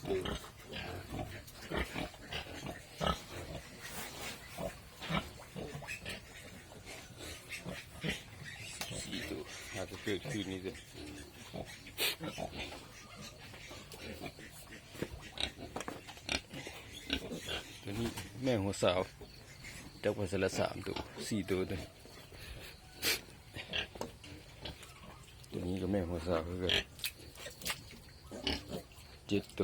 ສີ່ໂຕ ຫາກະເກີດຄືນນີ້ເດີ. ໂຕນີ້ແມ່ຫົວສາວ ຈັກໄປໃສລະ ສາມໂຕ ສີ່ໂຕໂຕນີ້. ໂຕນີ້ກະແມ່ຫົວສາວຄືກັນ ເຈັດໂຕ.